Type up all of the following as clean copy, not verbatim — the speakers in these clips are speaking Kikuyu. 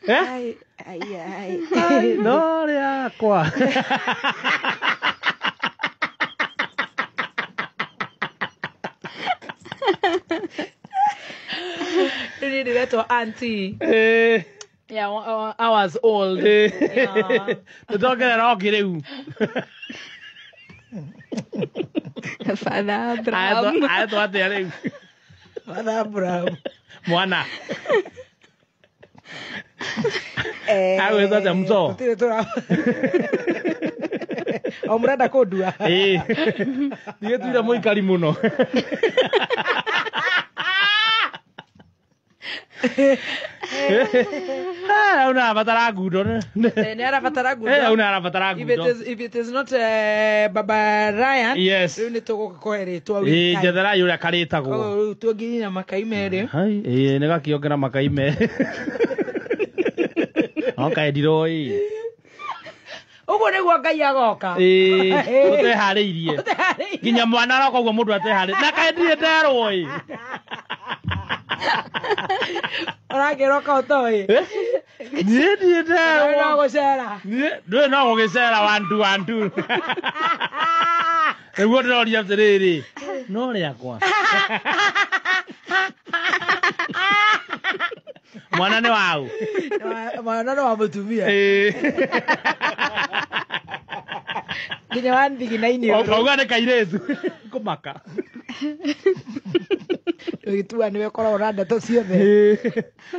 Eh? Ai, ai, ai. Ai, no rĩakwa. Rĩu niĩ ndĩretwo auntie. Eh, Yeah, hours old. eh. Yeah. Nĩtongerera ũngĩ rĩu. Father Abraham. Aetwo atĩa rĩu? Father Abraham. Mwana. Eh, Agwĩtwo atĩa mtoo? Tũtirĩ tũra. O mũrenda kũndua. Ĩĩ. Ndigĩtuire mũikari mũno. Eh, rĩu nĩarabatara ngundo. Eh, nĩ arabatara ngundo. Eh, rĩu nĩarabatara If it ngundo. is, if it is not Baba Ryan, Yes. rĩu nĩ tũgũka kũhe rĩtwa Ĩĩ, with time. njetherai ũrĩa karĩtagwo. Koguo rĩu tuongerera makai merĩ. Hai, ĩĩ, nĩ gakĩongera makai merĩ. No kaendirwo ĩ. Ũguo nĩguo Ngai agoka. Ĩĩ, ũteharĩirie. Ũteharĩirie. Nginya mwana aroka ũguo mũndũ ateharĩirie. Na kaendirĩ nderwo ĩ. Ũrakĩrwo ka ũtoĩ. Eh? Niĩ ndirĩ No nderwo. gũcera. Niĩ ndũĩ no gũgĩcera wantu wantu. Nĩguo ndĩroria atĩrĩrĩ, no rĩakwa. Mwana nĩ waũ? Mwana nĩ wa mũtumia. Ĩĩ. Nginya wa nthigina-inĩ. Ũkauga nĩ kairĩtu. Kũmaka. Ũgĩtua nĩwe ũkoragwo na ndeto ciothe.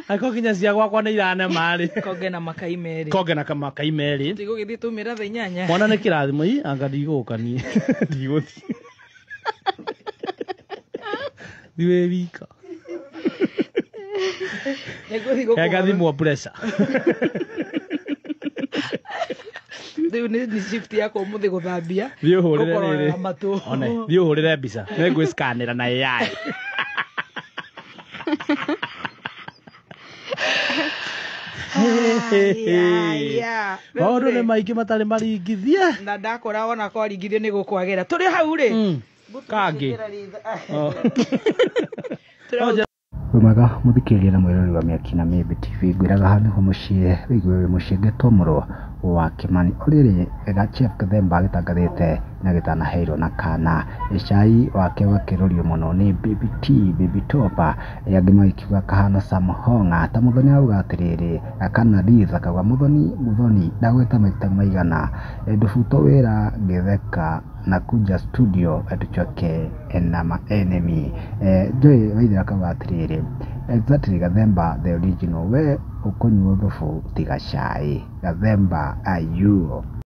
Angĩkorwo nginya cia gwakwa nĩ iranema rĩ. Konge na makai merĩ. Konge na makai merĩ. Tigũgĩthiĩ tumĩra thaa inyanya. Mwana nĩ kĩrathimo ii anga ndigũka niĩ. Ndigũthiĩ. Thiĩ wĩ wika. Nĩngũthiĩ gũkũgũra. Kengathimwo pressure. Rĩu nĩ shift yakwa ũmũthĩ gũthambia. Thiĩ ũhũrĩre Gũkororera rĩrĩ. matũ. One, thiĩ ũhũrĩre mbica. Nĩngwĩscanĩra na AI. Aya. Maũndũ nĩ maingĩ matarĩ maringithie. Na ndakora ona kwaringithio nĩ gũkwagĩra. Tũrĩ hau rĩ. Kangĩ. Oh. Tũrĩ hau. Wĩ mwega mũthikĩrĩria na mwĩroreri wa Mĩaki na Mĩmbi TV ngwĩraga haha nĩho mũciĩ wĩigue wĩ mũciĩ ngetwo mũrũ wa Kĩmani ũrĩrĩ Chef Gathemba agĩtangathĩte na gĩtanaheirwo na kana cai wake ũgakĩrũrio mũno nĩ Baby T Baby Top angĩ magĩkiuga kahana Sam Hong'a ta Mũthoni auga atĩrĩrĩ kana Liz akauga Mũthoni Mũthoni ndagwĩta maita maigana ndũbutwo wĩra ngĩtheka na kuja studio tuchoke na ma enemy. Joy Waithera akauga atĩrĩrĩ exactly Gathemba the original we ũkũnyua thubu tiga cai Gathemba are you.